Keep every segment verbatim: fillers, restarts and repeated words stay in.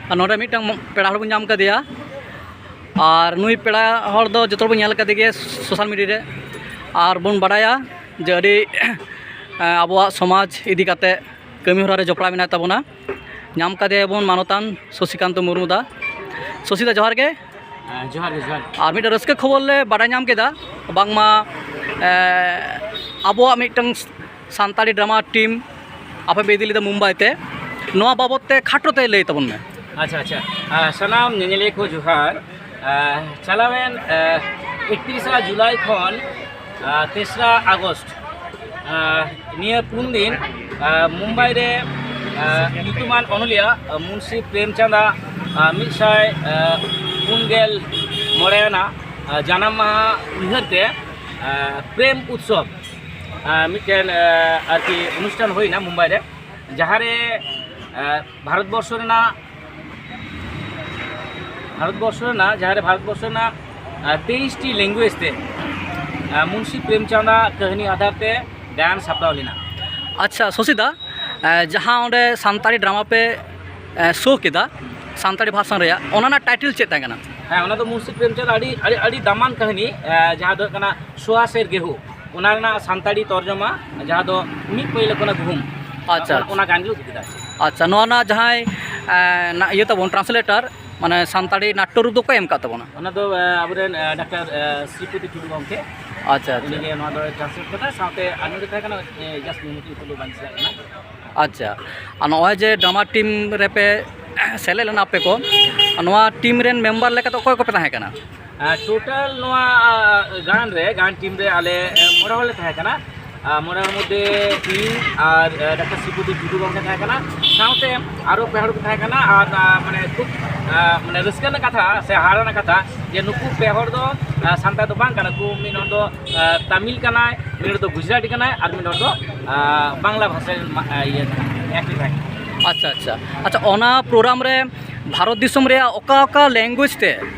ᱟᱨ ᱱᱚᱰᱮ ᱢᱤᱫᱴᱟᱝ ᱯᱮᱲᱟ ᱦᱚᱲ ᱵᱚᱱ ᱧᱟᱢ ᱠᱟᱫᱮᱭᱟ᱾ ᱟᱨ ᱱᱩᱭ ᱯᱮᱲᱟ ᱦᱚᱲ ᱫᱚ ᱡᱚᱛᱚ ᱦᱚᱲ ᱵᱚᱱ ᱧᱮᱞ ᱠᱟᱫᱮ ᱜᱮᱭᱟ ᱥᱳᱥᱟᱞ ᱢᱤᱰᱤᱭᱟ ᱨᱮ᱾ ᱟᱨ ᱵᱚᱱ ᱵᱟᱰᱟᱭᱟ ᱡᱮ ᱟᱹᱰᱤ ᱟᱵᱚᱣᱟᱜ ᱥᱚᱢᱟᱡᱽ ᱤᱫᱤ ᱠᱟᱛᱮ ᱠᱟᱹᱢᱤ ᱦᱚᱨᱟ ᱨᱮ ᱡᱚᱯᱲᱟᱣ ᱢᱮᱱᱟᱭ ᱛᱟᱵᱚᱱᱟ᱾ ᱧᱟᱢ ᱠᱟᱫᱮᱭᱟᱵᱚᱱ ᱢᱟᱱᱚᱛᱟᱱ ᱥᱚᱥᱤᱠᱟᱱᱛᱚ ᱢᱩᱨᱢᱩ ᱫᱟ᱾ ᱥᱚᱥᱤ ᱫᱟ, ᱡᱚᱦᱟᱨ ᱜᱮ᱾ ᱦᱮᱸ, ᱡᱚᱦᱟᱨ ᱜᱮ, ᱡᱚᱦᱟᱨ ᱜᱮ᱾ ᱟᱨ ᱢᱤᱫᱴᱮᱱ ᱨᱟᱹᱥᱠᱟᱹ ᱠᱷᱚᱵᱚᱨ ᱞᱮ ᱵᱟᱰᱟᱭ ᱧᱟᱢ ᱠᱮᱫᱟ, ᱵᱟᱝᱢᱟ ᱮ, ᱟᱵᱚᱣᱟᱜ ᱢᱤᱫᱴᱟᱝ ᱥᱟᱱᱛᱟᱲᱤ ᱰᱨᱟᱢᱟ ᱴᱤᱢ ᱟᱯᱮ ᱯᱮ ᱤᱫᱤ ᱞᱮᱫᱟ ᱢᱩᱢᱵᱟᱭ ᱛᱮ᱾ ᱱᱚᱣᱟ ᱵᱟᱵᱚᱫ ᱛᱮ ᱠᱷᱟᱴᱚ ᱛᱮ ᱞᱟᱹᱭ ᱛᱟᱵᱚᱱ ᱢᱮ᱾ ᱟᱪᱪᱷᱟ, ᱟᱪᱪᱷᱟ᱾ ᱟᱨ ᱥᱟᱱᱟᱢ ᱧᱮᱧᱮᱞᱤᱭᱟᱹ ᱠᱚ ᱡᱚᱦᱟᱨ᱾ ᱟᱨ ᱪᱟᱞᱟᱣᱮᱱ, ᱟᱨ ᱮᱠᱛᱨᱤᱥᱟ ᱡᱩᱞᱟᱭ ᱠᱷᱚᱱ, ᱟᱨ ᱛᱮᱥᱨᱟ ᱟᱜᱚᱥᱴ, ᱟᱨ ᱱᱤᱭᱟᱹ ᱯᱩᱱ ᱫᱤᱱ, ᱟᱨ ᱢᱩᱢᱵᱟᱭ ᱨᱮ, ᱟᱨ ᱧᱩᱛᱩᱢᱟᱱ ᱚᱱᱚᱞᱤᱭᱟᱹ, ᱟᱨ ᱢᱩᱱᱥᱤ ᱯᱨᱮᱢᱪᱟᱸᱫᱟᱜ, ᱟᱨ ᱢᱤᱫ ᱥᱟᱭ, ᱟᱨ ᱯᱩᱱ ᱜᱮᱞ ᱢᱚᱬᱮ ᱟᱱᱟᱜ, ᱟᱨ ᱡᱟᱱᱟᱢ ᱢᱟᱦᱟ ᱩᱭᱦᱟᱹᱨ ᱛᱮ, ᱟᱨ ᱯᱨᱮᱢ ᱩᱛᱥᱚᱵᱽ, ᱟᱨ ᱢᱤᱫᱴᱮᱱ, ᱟᱨ ᱟᱨᱠᱤ ᱚᱱᱩᱥᱴᱷᱟᱱ ᱦᱩᱭᱱᱟ ᱢᱩᱢᱵᱟᱭ ᱨᱮ, ᱡᱟᱦᱟᱸ ᱨᱮ, ᱟᱨ ᱵᱷᱟᱨᱚᱛ ᱵᱚᱨᱥᱚ ᱨᱮᱱᱟᱜ, ᱵᱷᱟᱨᱚᱛ ᱵᱚᱨᱥᱚ ᱨᱮᱱᱟᱜ, ᱡᱟᱦᱟᱸ ᱨᱮ ᱵᱷᱟᱨᱚᱛ ᱵᱚᱨᱥᱚ ᱨᱮᱱᱟᱜ, ᱟᱨ ᱛᱮᱭᱤᱥ ᱴᱤ ᱞᱮᱝᱜᱩᱭᱮᱡᱽ ᱛᱮ, ᱟᱨ ᱢᱩᱱᱥᱤ ᱯᱨᱮᱢᱪᱟᱸᱫᱟᱜ ᱠᱟᱹᱦᱱᱤ ᱟᱫᱷᱟᱨ ᱛᱮ ᱜᱟᱭᱟᱱ ᱥᱟᱯᱲᱟᱣ ᱞᱮᱱᱟ᱾ ᱟᱪᱪᱷᱟ ᱥᱚᱥᱤ ᱫᱟ, ᱮ, ᱡᱟᱦᱟᱸ ᱚᱸᱰᱮ ᱥᱟᱱᱛᱟᱲᱤ ᱰᱨᱟᱢᱟ ᱯᱮ, ᱮ, ᱥᱳ ᱠᱮᱫᱟ ᱥᱟᱱᱛᱟᱲᱤ ᱵᱷᱟᱨᱥᱟᱱ ᱨᱮᱭᱟᱜ, ᱚᱱᱟ ᱨᱮᱱᱟᱜ ᱴᱟᱭᱴᱮᱞ ᱪᱮᱫ ᱛᱟᱦᱮᱸ ᱠᱟᱱᱟ? ᱦᱮᱸ, ᱚᱱᱟ ᱫᱚ ᱢᱩᱱᱥᱤ ᱯᱨᱮᱢᱪᱟᱸᱫᱽ ᱟᱹᱰᱤ, ᱟᱹᱰᱤ, ᱟᱹᱰᱤ ᱫᱟᱢᱟᱱ ᱠᱟᱹᱦᱱᱤ, ᱮ, ᱡᱟᱦᱟᱸ ᱫᱚ ᱦᱩᱭᱩᱜ ᱠᱟᱱᱟ ᱥᱚᱣᱟ ᱥᱮᱨ ᱜᱮᱦᱩ, ᱚᱱᱟ ᱨᱮᱱᱟᱜ ᱥᱟᱱᱛᱟᱲᱤ ᱛᱚᱨᱡᱚᱢᱟ, ᱡᱟᱦᱟᱸ ᱫᱚ ᱢᱤᱫ ᱯᱟᱹᱭᱞᱟᱹ ᱠᱷᱚᱱᱟᱜ ᱜᱩᱦᱩᱢ᱾ ᱟᱪᱪᱷᱟ, ᱚᱱᱟ, ᱟᱪᱪᱷᱟ᱾ ᱚᱱᱟ ᱜᱟᱭᱟᱱ ᱜᱮ ᱩᱫᱩᱜ ᱠᱮᱫᱟ᱾ ᱟᱪᱪᱷᱟ, ᱱᱚᱣᱟ ᱨᱮᱱᱟᱜ ᱡᱟᱦᱟᱸᱭ, ᱮ, ᱱᱟ-, ᱤᱭᱟᱹ ᱛᱟᱵᱚᱱ, ᱴᱨᱟᱱᱥᱞᱮᱴᱟᱨ, ᱢᱟᱱᱮ ᱥᱟᱱᱛᱟᱲᱤ ᱱᱟᱴᱴᱚ ᱨᱩᱯ ᱫᱚᱠᱚ ᱮᱢ ᱠᱟᱜ ᱛᱟᱵᱚᱱᱟ᱾ ᱚᱱᱟ ᱫᱚ, ᱮ, ᱟᱵᱚᱨᱮᱱ, ᱮ, ᱰᱟᱠᱛᱟᱨ, ᱮ, ᱥᱨᱤᱯᱚᱛᱤ ᱴᱩᱰᱩ ᱜᱚᱢᱠᱮ᱾ ᱟᱪᱪᱷᱟ, ᱟᱪᱪᱷᱟ᱾ ᱩᱱᱤᱜᱮ ᱱᱚᱣᱟ ᱫᱚᱭ ᱴᱨᱟᱱᱥᱞᱮᱴ ᱠᱟᱫᱟ, ᱥᱟᱶᱛᱮ ᱟᱨ ᱱᱚᱰᱮ ᱛᱟᱦᱮᱸ ᱠᱟᱱᱟ, ᱮ, ᱡᱟᱥᱴ ᱧᱩᱛᱩᱢ ᱠᱚᱫᱚ ᱵᱟᱝ ᱫᱤᱥᱟᱹᱜ ᱠᱟᱱᱟ᱾ ᱟᱪᱪᱷᱟ, ᱟᱨ ᱱᱚᱜᱼᱚᱭ ᱡᱮ ᱰᱨᱟᱢᱟ ᱴᱤᱢ ᱨᱮᱯᱮ ᱥᱮᱞᱮᱫ ᱞᱮᱱᱟ ᱟᱯᱮ ᱠᱚ, ᱱᱚᱣᱟ ᱴᱤᱢ ᱨᱮᱱ ᱢᱮᱢᱵᱟᱨ ᱞᱮᱠᱟᱛᱮ ᱚᱠᱚᱭ ᱠᱚᱯᱮ ᱛᱟᱦᱮᱸ ᱠᱟᱱᱟ? ᱟᱨ ᱴᱳᱴᱟᱞ ᱱᱚᱣᱟ, ᱟ, ᱜᱟᱭᱟᱱ ᱨᱮ, ᱜᱟᱭᱟᱱ ᱴᱤᱢ ᱨᱮ ᱟᱞᱮ, ᱮ, ᱢᱚᱬᱮ ᱦᱚᱲ ᱞᱮ ᱛᱟᱦᱮᱸ ᱠᱟᱱᱟ᱾ ᱟᱨ ᱢᱚᱬᱮ ᱦᱚᱲ ᱢᱚᱫᱽᱫᱷᱮ ᱤᱧ ᱟᱨ, ᱮ, ᱰᱟᱠᱛᱟᱨ ᱥᱨᱤᱯᱚᱛᱤ ᱴᱩᱰᱩ ᱜᱚᱢᱠᱮ ᱛᱟᱦᱮᱸ ᱠᱟᱱᱟ, ᱥᱟᱶᱛᱮ ᱟᱨᱚ ᱯᱮ ᱦᱚᱲ ᱠᱚ ᱛᱟᱦᱮᱸ ᱠᱟᱱᱟ᱾ ᱟᱨ, ᱟ, ᱢᱟᱱᱮ ᱠᱷᱩᱵ, ᱟ, ᱢᱟᱱᱮ ᱨᱟᱹᱥᱠᱟᱹ ᱨᱮᱱᱟᱜ ᱠᱟᱛᱷᱟ ᱥᱮ ᱦᱟᱦᱟᱲᱟ ᱨᱮᱱᱟᱜ ᱠᱟᱛᱷᱟ ᱡᱮ ᱱᱩᱠᱩ ᱯᱮ ᱦᱚᱲ ᱫᱚ, ᱟ, ᱥᱟᱱᱛᱟᱲ ᱫᱚ ᱵᱟᱝ ᱠᱟᱱᱟ ᱠᱚ᱾ ᱢᱤᱫ ᱦᱚᱲ ᱫᱚ, ᱟ, ᱛᱟᱢᱤᱞ ᱠᱟᱱᱟᱭ, ᱢᱤᱫ ᱦᱚᱲ ᱫᱚ ᱜᱩᱡᱽᱨᱟᱴᱤ ᱠᱟᱱᱟᱭ, ᱟᱨ ᱢᱤᱫ ᱦᱚᱲ ᱫᱚ, ᱟ, ᱵᱟᱝᱞᱟ ᱵᱷᱟᱥᱟ ᱨᱮᱱ ᱢᱟ-, ᱟ, ᱤᱭᱟᱹ ᱠᱟᱱᱟᱭ, ᱮᱠᱴᱤᱝ ᱠᱟᱱᱟᱭ᱾ ᱟᱪᱪᱷᱟ, ᱟᱪᱪᱷᱟ, ᱟᱪᱪᱷᱟ᱾ ᱚᱱᱟ ᱯᱨᱳᱜᱨᱟᱢ ᱨᱮ ᱵᱷᱟᱨᱚᱛ ᱫᱤᱥᱚᱢ ᱨᱮᱭᱟᱜ ᱚᱠᱟ ᱚᱠᱟ ᱞᱮᱝᱜᱩᱭᱮᱡᱽ ᱛᱮ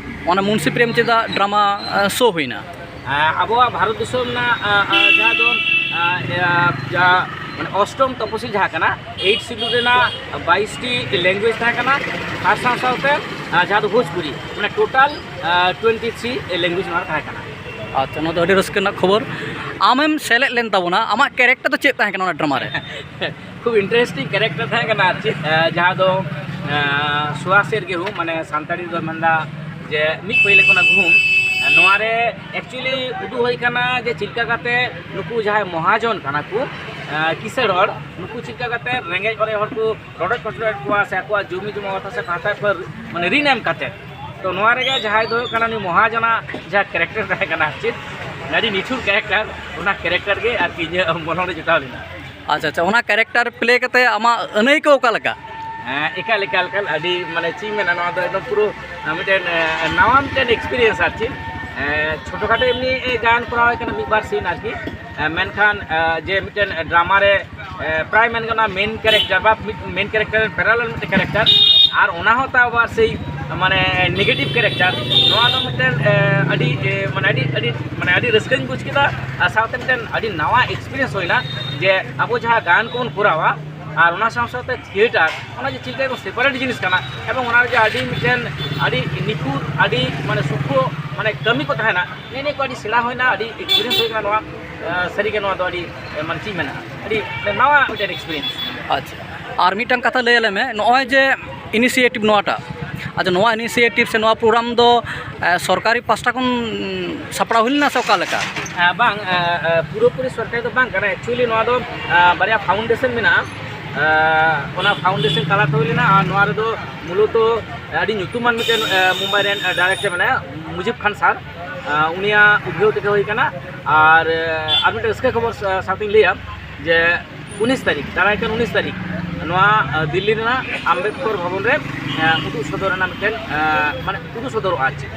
ᱚᱱᱟ ᱢᱩᱱᱥᱤ ᱯᱨᱮᱢᱪᱟᱸᱫᱟᱜ ᱰᱨᱟᱢᱟ, ᱟ, ᱥᱳ ᱦᱩᱭᱱᱟ? ᱟ, ᱟᱵᱚᱣᱟᱜ ᱵᱷᱟᱨᱚᱛ ᱫᱤᱥᱚᱢ ᱨᱮᱱᱟᱜ, ᱟ, ᱟ, ᱡᱟᱦᱟᱸ ᱫᱚ, ᱟ, ᱟ, ᱡᱟ-, ᱚᱥᱴᱚᱢ ᱛᱚᱯᱚᱥᱤᱞ ᱡᱟᱦᱟᱸ ᱠᱟᱱᱟ, ᱮᱭᱤᱴ ᱥᱤᱰᱩᱞ ᱨᱮᱱᱟᱜ ᱵᱟᱭᱤᱥ ᱴᱤ ᱞᱮᱝᱜᱩᱭᱮᱡᱽ ᱛᱟᱦᱮᱸ ᱠᱟᱱᱟ, ᱟᱨ ᱥᱟᱶ ᱥᱟᱶᱛᱮ, ᱟᱨ ᱡᱟᱦᱟᱸ ᱫᱚ ᱵᱷᱳᱡᱽᱯᱩᱨᱤ, ᱢᱟᱱᱮ ᱴᱳᱴᱟᱞ ᱴᱩᱭᱮᱱᱴᱤ ᱛᱷᱨᱤ ᱞᱮᱝᱜᱩᱭᱮᱡᱽ ᱱᱚᱣᱟ ᱨᱮ ᱛᱟᱦᱮᱸ ᱠᱟᱱᱟ᱾ ᱟᱪᱪᱷᱟ, ᱱᱚᱣᱟ ᱫᱚ ᱟᱹᱰᱤ ᱨᱟᱹᱥᱠᱟᱹ ᱨᱮᱱᱟᱜ ᱠᱷᱚᱵᱚᱨ᱾ ᱟᱢᱮᱢ ᱥᱮᱞᱮᱫ ᱞᱮᱱ ᱛᱟᱵᱚᱱᱟ, ᱟᱢᱟᱜ ᱠᱮᱨᱮᱠᱴᱟᱨ ᱫᱚ ᱪᱮᱫ ᱛᱟᱦᱮᱸ ᱠᱟᱱᱟ ᱚᱱᱟ ᱰᱨᱟᱢᱟ ᱨᱮ? ᱠᱷᱩᱵ ᱤᱱᱴᱟᱨᱮᱥᱴᱤᱝ ᱠᱮᱨᱮᱠᱴᱟᱨ ᱛᱟᱦᱮᱸ ᱠᱟᱱᱟ ᱟᱨ ᱪᱮᱫ, ᱮ, ᱡᱟᱦᱟᱸ ᱫᱚ, ᱮ, ᱥᱩᱦᱟᱥᱮᱨ ᱜᱮᱦᱩ, ᱢᱟᱱᱮ ᱥᱟᱱᱛᱟᱲᱤ ᱫᱚ ᱢᱮᱱᱫᱟ ᱡᱮ ᱢᱤᱫ ᱯᱟᱹᱭᱞᱟᱹ ᱠᱷᱚᱱᱟᱜ ᱜᱩᱦᱩᱢ᱾ ᱱᱚᱣᱟ ᱨᱮ ᱮᱠᱪᱩᱭᱮᱞᱤ ᱩᱫᱩᱜ ᱦᱩᱭ ᱠᱟᱱᱟ ᱡᱮ ᱪᱮᱫ ᱞᱮᱠᱟ ᱠᱟᱛᱮ ᱱᱩᱠᱩ ᱡᱟᱦᱟᱸᱭ ᱢᱚᱦᱟᱡᱚᱱ ᱠᱟᱱᱟ ᱠᱚ, ᱮ, ᱠᱤᱥᱟᱹᱬ ᱦᱚᱲ, ᱱᱩᱠᱩ ᱪᱮᱫ ᱞᱮᱠᱟ ᱠᱟᱛᱮ ᱨᱮᱸᱜᱮᱡ ᱚᱨᱮᱡ ᱦᱚᱲ ᱠᱚ ᱨᱚᱰᱚᱡ ᱠᱚᱪᱞᱚᱱ ᱮᱫ ᱠᱚᱣᱟ ᱥᱮ ᱟᱠᱚᱣᱟᱜ ᱡᱚᱢᱤ ᱡᱚᱢᱟ ᱚᱛ ᱦᱟᱥᱟ ᱠᱚ ᱦᱟᱛᱟᱣ ᱠᱚ, ᱢᱟᱱᱮ, ᱨᱤᱱ ᱮᱢ ᱠᱟᱛᱮ᱾ ᱛᱚ ᱱᱚᱣᱟ ᱨᱮᱜᱮ ᱡᱟᱦᱟᱸᱭ ᱫᱚ ᱦᱩᱭᱩᱜ ᱠᱟᱱᱟ ᱩᱱᱤ ᱢᱚᱦᱟᱡᱚᱱᱟᱜ ᱡᱟᱦᱟᱸ ᱠᱮᱨᱮᱠᱴᱟᱨ ᱛᱟᱦᱮᱸ ᱠᱟᱱᱟ ᱟᱨ ᱪᱮᱫ, ᱟᱹᱰᱤ ᱱᱤᱴᱷᱩᱨ ᱠᱮᱨᱮᱠᱴᱟᱨ, ᱚᱱᱟ ᱠᱮᱨᱮᱠᱴᱟᱨ ᱜᱮ ᱟᱨᱠᱤ ᱤᱧᱟᱹᱜ ᱢᱚᱱᱚᱱ ᱨᱮ ᱡᱚᱴᱟᱣ ᱞᱮᱱᱟ᱾ ᱟᱪᱪᱷᱟ, ᱟᱪᱪᱷᱟ, ᱚᱱᱟ ᱠᱮᱨᱮᱠᱴᱟᱨ ᱯᱞᱮ ᱠᱟᱛᱮ ᱟᱢᱟᱜ ᱟᱹᱱᱟᱹᱭᱠᱟᱹᱣ ᱚᱠᱟ ᱞᱮᱠᱟ? ᱦᱮᱸ, ᱮᱠᱟᱞ, ᱮᱠᱟᱞ, ᱮᱠᱟᱞ, ᱟᱹᱰᱤ, ᱢᱟᱱᱮ, ᱪᱮᱫ ᱤᱧ ᱢᱮᱱᱟ, ᱱᱚᱣᱟ ᱫᱚ ᱮᱠᱫᱚᱢ ᱯᱩᱨᱟᱹ, ᱟᱸ, ᱢᱤᱫᱴᱮᱱ, ᱟᱸ, ᱱᱟᱣᱟ ᱢᱤᱫᱴᱮᱱ ᱮᱠᱥᱯᱤᱨᱤᱭᱮᱱᱥ ᱟᱨ ᱪᱮᱫ᱾ ᱟᱸ, ᱪᱷᱳᱴᱳ ᱠᱷᱟᱴᱳ ᱮᱢᱱᱤ, ᱮ, ᱜᱟᱱ ᱠᱚᱨᱟᱣ ᱦᱩᱭ ᱠᱟᱱᱟ ᱢᱤᱫ ᱵᱟᱨ ᱥᱤᱱ ᱟᱨᱠᱤ᱾ ᱟᱸ, ᱢᱮᱱᱠᱷᱟᱱ, ᱟᱸ, ᱡᱮ ᱢᱤᱫᱴᱮᱱ ᱰᱨᱟᱢᱟ ᱨᱮ, ᱟᱸ, ᱯᱨᱟᱭ ᱢᱮᱱ ᱜᱟᱱᱚᱜᱼᱟ ᱢᱮᱱ ᱠᱮᱨᱮᱠᱴᱟᱨ ᱵᱟ ᱢᱤᱫ ᱢᱮᱱ ᱠᱮᱨᱮᱠᱴᱟᱨ ᱯᱮᱨᱟᱞᱟᱞ ᱢᱤᱫᱴᱮᱱ ᱠᱮᱨᱮᱠᱴᱟᱨ, ᱟᱨ ᱚᱱᱟ ᱦᱚᱸ ᱛᱟᱣ ᱟᱵᱟᱨ ᱥᱮᱭ, ᱢᱟᱱᱮ, ᱱᱮᱜᱮᱴᱤᱵᱷ ᱠᱮᱨᱮᱠᱴᱟᱨ, ᱱᱚᱣᱟ ᱫᱚ ᱢᱤᱫᱴᱮᱱ, ᱟᱸ, ᱟᱹᱰᱤ, ᱮ, ᱢᱟᱱᱮ, ᱟᱹᱰᱤ, ᱟᱹᱰᱤ, ᱢᱟᱱᱮ, ᱟᱹᱰᱤ ᱨᱟᱹᱥᱠᱟᱹᱧ ᱵᱩᱡᱽ ᱠᱮᱫᱟ, ᱟᱨ ᱥᱟᱶᱛᱮ ᱢᱤᱫᱴᱮᱱ ᱟᱹᱰᱤ ᱱᱟᱣᱟ ᱮᱠᱥᱯᱤᱨᱤᱭᱮᱱᱥ ᱦᱩᱭᱱᱟ ᱡᱮ ᱟᱵᱚ ᱡᱟᱦᱟᱸ ᱜᱟᱱ ᱠᱚᱵᱚᱱ ᱠᱚᱨᱟᱣᱟ, ᱟᱨ ᱚᱱᱟ ᱥᱟᱶ ᱥᱟᱶᱛᱮ ᱛᱷᱤᱭᱮᱴᱟᱨ, ᱚᱱᱟ ᱡᱮ ᱪᱮᱫ ᱞᱮᱠᱟ ᱠᱚ ᱥᱮᱯᱟᱨᱮᱴ ᱡᱤᱱᱤᱥ ᱠᱟᱱᱟ, ᱮᱵᱚᱝ ᱚᱱᱟ ᱨᱮᱜᱮ ᱟᱹᱰᱤ ᱢᱤᱫᱴᱮᱱ ᱟᱹᱰᱤ ᱱᱤᱯᱷᱩᱴ, ᱟᱹᱰᱤ, ᱢᱟᱱᱮ, ᱥᱩᱠᱷᱚ, ᱢᱟᱱᱮ, ᱠᱟᱹᱢᱤ ᱠᱚ ᱛᱟᱦᱮᱱᱟ᱾ ᱱᱮᱜᱼᱮ ᱱᱤᱭᱟᱹ ᱠᱚ ᱟᱹᱰᱤ ᱥᱮᱬᱟ ᱦᱩᱭᱱᱟ, ᱟᱹᱰᱤ ᱮᱠᱥᱯᱤᱨᱤᱭᱮᱱᱥ ᱦᱩᱭ ᱠᱟᱱᱟ ᱱᱚᱣᱟ᱾ ᱟᱸ, ᱥᱟᱹᱨᱤᱜᱮ ᱱᱚᱣᱟ ᱫᱚ ᱟᱹᱰᱤ, ᱟᱸ, ᱢᱟᱱᱮ, ᱪᱮᱫ ᱤᱧ ᱢᱮᱱᱟ, ᱟᱹᱰᱤ, ᱟᱹᱰᱤ ᱱᱟᱣᱟ ᱢᱤᱫᱴᱮᱱ ᱮᱠᱥᱯᱤᱨᱤᱭᱮᱱᱥ᱾ ᱟᱪᱪᱷᱟ, ᱟᱨ ᱢᱤᱫᱴᱟᱝ ᱠᱟᱛᱷᱟ ᱞᱟᱹᱭ ᱟᱞᱮ ᱢᱮ, ᱱᱚᱜᱼᱚᱭ ᱡᱮ ᱤᱱᱤᱥᱤᱭᱮᱴᱤᱵᱷ ᱱᱚᱣᱟᱴᱟᱜ, ᱟᱪᱪᱷᱟ, ᱱᱚᱣᱟ ᱤᱱᱤᱥᱤᱭᱮᱴᱤᱵᱷ ᱥᱮ ᱱᱚᱣᱟ ᱯᱨᱳᱜᱨᱟᱢ ᱫᱚ, ᱮ, ᱥᱚᱨᱠᱟᱨᱤ ᱯᱟᱦᱴᱟ ᱠᱷᱚᱱ ᱥᱟᱯᱲᱟᱣ ᱦᱩᱭ ᱞᱮᱱᱟ ᱥᱮ ᱚᱠᱟ ᱞᱮᱠᱟ? ᱟᱸ, ᱵᱟᱝ, ᱟᱸ, ᱟᱸ, ᱯᱩᱨᱟᱹᱯᱩᱨᱤ ᱥᱚᱨᱠᱟᱨᱤ ᱫᱚ ᱵᱟᱝ ᱠᱟᱱᱟ᱾ ᱮᱠᱪᱩᱭᱮᱞᱤ ᱱᱚᱣᱟ ᱫᱚ, ᱟᱸ, ᱵᱟᱨᱭᱟ ᱯᱷᱟᱣᱩᱱᱰᱮᱥᱚᱱ ᱢᱮᱱᱟᱜᱼᱟ᱾ ᱟᱸ, ᱚᱱᱟ ᱯᱷᱟᱣᱩᱱᱰᱮᱥᱚᱱ ᱛᱟᱞᱟᱛᱮ ᱦᱩᱭ ᱞᱮᱱᱟ, ᱟᱨ ᱱᱚᱣᱟ ᱨᱮᱫᱚ ᱢᱩᱞᱚᱛᱚ ᱟᱹᱰᱤ ᱧᱩᱛᱩᱢᱟᱱ ᱢᱤᱫᱴᱮᱱ, ᱟᱸ, ᱢᱩᱢᱵᱟᱭ ᱨᱮᱱ, ᱟᱸ, ᱰᱟᱭᱨᱮᱠᱴᱚᱨ ᱢᱮᱱᱟᱭᱟ, ᱢᱩᱡᱤᱵ ᱠᱷᱟᱱ ᱥᱟᱨ, ᱟᱸ, ᱩᱱᱤᱭᱟᱜ ᱩᱫᱽᱜᱟᱹᱣ ᱛᱮᱜᱮ ᱦᱩᱭ ᱠᱟᱱᱟ᱾ ᱟᱨ, ᱟᱸ, ᱟᱨ ᱢᱤᱫᱴᱮᱱ ᱨᱟᱹᱥᱠᱟᱹ ᱠᱷᱚᱵᱚᱨ ᱥᱟ-, ᱥᱟᱶᱛᱮᱧ ᱞᱟᱹᱭᱟ ᱡᱮ ᱩᱱᱤᱥ ᱛᱟᱹᱨᱤᱠᱷ, ᱫᱟᱨᱟᱭ ᱠᱟᱱ ᱩᱱᱤᱥ ᱛᱟᱹᱨᱤᱠᱷ, ᱱᱚᱣᱟ, ᱟᱸ, ᱫᱤᱞᱞᱤ ᱨᱮᱱᱟᱜ ᱟᱢᱵᱮᱫᱠᱚᱨ ᱵᱷᱚᱵᱚᱱ ᱨᱮ, ᱟᱸ, ᱩᱫᱩᱜ ᱥᱚᱫᱚᱨ ᱨᱮᱱᱟᱜ ᱢᱤᱫᱴᱮᱱ, ᱟᱸ, ᱢᱟᱱᱮ, ᱩᱫᱩᱜ ᱥᱚᱫᱚᱨᱚᱜᱼᱟ ᱟᱨ ᱪᱮᱫ᱾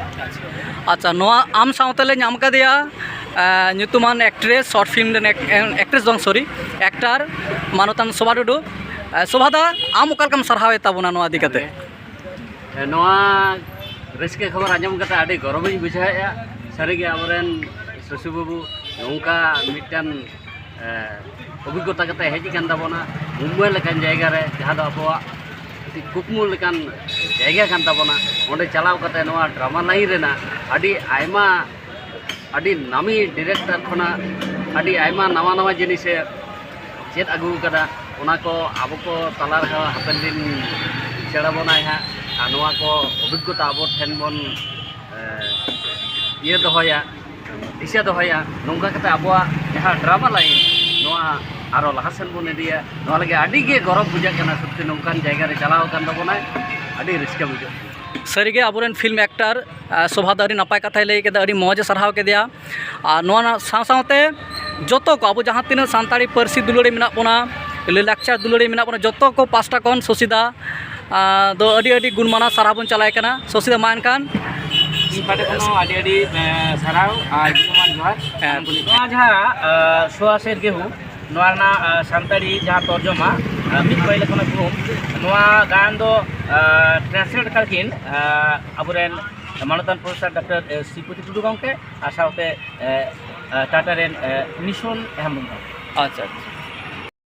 ᱟᱪᱪᱷᱟ, ᱱᱚᱣᱟ ᱟᱢ ᱥᱟᱶᱛᱮ ᱞᱮ ᱧᱟᱢ ᱠᱟᱫᱮᱭᱟ, ᱟᱸ, ᱧᱩᱛᱩᱢᱟᱱ ᱮᱠᱴᱨᱮᱥ, ᱥᱚᱨᱴ ᱯᱷᱤᱞᱢ ᱨᱮᱱ ᱮᱠ-, ᱮᱠᱴᱨᱮᱥ ᱫᱚ ᱵᱟᱝ, ᱥᱚᱨᱤ, ᱮᱠᱴᱟᱨ ᱢᱟᱱᱚᱛᱟᱱ ᱥᱳᱵᱷᱟ ᱴᱩᱰᱩ᱾ ᱟᱸ, ᱥᱳᱵᱷᱟ ᱫᱟ, ᱟᱢ ᱚᱠᱟ ᱞᱮᱠᱟᱢ ᱥᱟᱨᱦᱟᱣᱮᱫ ᱛᱟᱵᱚᱱᱟ ᱱᱚᱣᱟ ᱤᱫᱤ ᱠᱟᱛᱮ? ᱱᱚᱣᱟ ᱨᱟᱹᱥᱠᱟᱹ ᱠᱷᱚᱵᱚᱨ ᱟᱸᱡᱚᱢ ᱠᱟᱛᱮ ᱟᱹᱰᱤ ᱜᱚᱨᱚᱵᱤᱧ ᱵᱩᱡᱷᱟᱹᱣᱮᱫᱼᱟ᱾ ᱥᱟᱹᱨᱤᱜᱮ ᱟᱵᱚᱨᱮᱱ ᱥᱩᱥᱩ ᱵᱟᱹᱵᱩ ᱱᱚᱝᱠᱟ ᱢᱤᱫᱴᱟᱝ, ᱮ, ᱚᱵᱷᱤᱜᱽᱜᱚᱛᱟ ᱠᱟᱛᱮ ᱦᱮᱡ ᱟᱠᱟᱱ ᱛᱟᱵᱚᱱᱟ, ᱢᱩᱢᱵᱟᱭ ᱞᱮᱠᱟᱱ ᱡᱟᱭᱜᱟ ᱨᱮ, ᱡᱟᱦᱟᱸ ᱫᱚ ᱟᱵᱚᱣᱟᱜ ᱢᱤᱫᱴᱤᱡ ᱠᱩᱠᱢᱩ ᱞᱮᱠᱟᱱ ᱡᱟᱭᱜᱟ ᱠᱟᱱ ᱛᱟᱵᱚᱱᱟ᱾ ᱚᱸᱰᱮ ᱪᱟᱞᱟᱣ ᱠᱟᱛᱮ ᱱᱚᱣᱟ ᱰᱨᱟᱢᱟ ᱞᱟᱭᱤᱱ ᱨᱮᱱᱟᱜ ᱟᱹᱰᱤ ᱟᱭᱢᱟ, ᱟᱹᱰᱤ ᱱᱟᱢᱤ ᱰᱤᱨᱮᱠᱴᱚᱨ ᱠᱷᱚᱱᱟᱜ ᱟᱹᱰᱤ ᱟᱭᱢᱟ ᱱᱟᱣᱟ ᱱᱟᱣᱟ ᱡᱤᱱᱤᱥᱮ ᱪᱮᱫ ᱟᱹᱜᱩ ᱠᱟᱫᱟ, ᱚᱱᱟ ᱠᱚ ᱟᱵᱚ ᱠᱚ ᱛᱟᱞᱟ ᱨᱮᱦᱚᱸ ᱦᱟᱯᱮᱱ ᱫᱤᱱ ᱥᱮᱬᱟ ᱵᱚᱱᱟᱭ ᱦᱟᱸᱜ᱾ ᱟᱨ ᱱᱚᱣᱟ ᱠᱚ ᱚᱵᱷᱤᱜᱽᱜᱚᱛᱟ ᱟᱵᱚ ᱴᱷᱮᱱ ᱵᱚᱱ, ᱮ, ᱤᱭᱟᱹ ᱫᱚᱦᱚᱭᱟ, ᱫᱤᱥᱟᱹ ᱫᱚᱦᱚᱭᱟ᱾ ᱱᱚᱝᱠᱟ ᱠᱟᱛᱮ ᱟᱵᱚᱣᱟᱜ ᱡᱟᱦᱟᱸ ᱰᱨᱟᱢᱟ ᱞᱟᱭᱤᱱ, ᱱᱚᱣᱟ ᱟᱨᱚ ᱞᱟᱦᱟ ᱥᱮᱱ ᱵᱚᱱ ᱤᱫᱤᱭᱟ᱾ ᱱᱚᱣᱟ ᱞᱟᱹᱜᱤᱫ ᱟᱹᱰᱤ ᱜᱮ ᱜᱚᱨᱚᱵᱽ ᱵᱩᱡᱷᱟᱹᱜ ᱠᱟᱱᱟ, ᱥᱚᱛᱛᱤ ᱱᱚᱝᱠᱟᱱ ᱡᱟᱭᱜᱟ ᱨᱮ ᱪᱟᱞᱟᱣ ᱟᱠᱟᱱ ᱛᱟᱵᱚᱱᱟᱭ, ᱟᱹᱰᱤ ᱨᱟᱹᱥᱠᱟᱹ ᱵᱩᱡᱷᱟᱹᱜ ᱠᱟᱱᱟ᱾ ᱥᱟᱹᱨᱤᱜᱮ ᱟᱵᱚᱨᱮᱱ ᱯᱷᱤᱞᱢ ᱮᱠᱴᱟᱨ, ᱟ, ᱥᱳᱵᱷᱟ ᱫᱚ ᱟᱹᱰᱤ ᱱᱟᱯᱟᱭ ᱠᱟᱛᱷᱟᱭ ᱞᱟᱹᱭ ᱠᱮᱫᱟ, ᱟᱹᱰᱤ ᱢᱚᱡᱽ ᱮ ᱥᱟᱨᱦᱟᱣ ᱠᱮᱫᱮᱭᱟ᱾ ᱟᱨ ᱱᱚᱣᱟ ᱥᱟᱶ ᱥᱟᱶᱛᱮ ᱡᱚᱛᱚ ᱠᱚ, ᱟᱵᱚ ᱡᱟᱦᱟᱸ ᱛᱤᱱᱟᱹᱜ ᱥᱟᱱᱛᱟᱲᱤ ᱯᱟᱹᱨᱥᱤ ᱫᱩᱞᱟᱹᱲᱤ ᱢᱮᱱᱟᱜ ᱵᱚᱱᱟ, ᱞᱟᱹᱭ ᱞᱟᱠᱪᱟᱨ ᱫᱩᱞᱟᱹᱲᱤ ᱢᱮᱱᱟᱜ ᱵᱚᱱᱟ, ᱡᱚᱛᱚ ᱠᱚ ᱯᱟᱥᱴᱟ ᱠᱷᱚᱱ ᱥᱚᱥᱤᱫᱟ, ᱟ, ᱫᱚ ᱟᱹᱰᱤ ᱟᱹᱰᱤ ᱜᱩᱱ ᱢᱟᱱᱟᱣ ᱥᱟᱨᱦᱟᱣ ᱵᱚᱱ ᱪᱟᱞᱟᱭ ᱠᱟᱱᱟ᱾ ᱥᱚᱥᱤᱫᱟ, ᱢᱟ ᱮᱱᱠᱷᱟᱱ᱾ ᱤᱧ ᱯᱟᱦᱴᱟ ᱠᱷᱚᱱ ᱦᱚᱸ ᱟᱹᱰᱤ ᱟᱹᱰᱤ, ᱮ, ᱥᱟᱨᱦᱟᱣ ᱟᱨ ᱜᱩᱱᱢᱟᱱ ᱡᱚᱦᱟᱨ᱾ ᱦᱮᱸ᱾ ᱱᱚᱣᱟ ᱡᱟᱦᱟᱸ, ᱮ, ᱥᱚᱣᱟ ᱥᱮᱨ ᱜᱮᱦᱩ, ᱱᱚᱣᱟ ᱨᱮᱱᱟᱜ, ᱮ, ᱥᱟᱱᱛᱟᱲᱤ ᱡᱟᱦᱟᱸ ᱛᱚᱨᱡᱚᱢᱟ, ᱮ, ᱢᱤᱫ ᱯᱟᱹᱭᱞᱟᱹ ᱠᱷᱚᱱᱟᱜ ᱜᱩᱦᱩᱢ, ᱱᱚᱣᱟ ᱜᱟᱭᱟᱱ ᱫᱚ, ᱮ, ᱴᱨᱟᱱᱥᱞᱮᱴ ᱟᱠᱟᱫ ᱠᱤᱱ, ᱮ, ᱟᱵᱚᱨᱮᱱ ᱢᱟᱱᱚᱛᱟᱱ ᱯᱨᱚᱯᱷᱮᱥᱚᱨ ᱰᱚᱠᱴᱚᱨ, ᱮ, ᱥᱨᱤᱯᱚᱛᱤ ᱴᱩᱰᱩ ᱜᱚᱢᱠᱮ ᱟᱨ ᱥᱟᱶᱛᱮ, ᱮ, ᱮ, ᱴᱟᱴᱟ ᱨᱮᱱ, ᱮ, ᱢᱤᱥᱚᱱ ᱦᱮᱢᱵᱨᱚᱢ ᱜᱚᱢᱠᱮ᱾ ᱟᱪᱪᱷᱟ, ᱟᱪᱪᱷᱟ᱾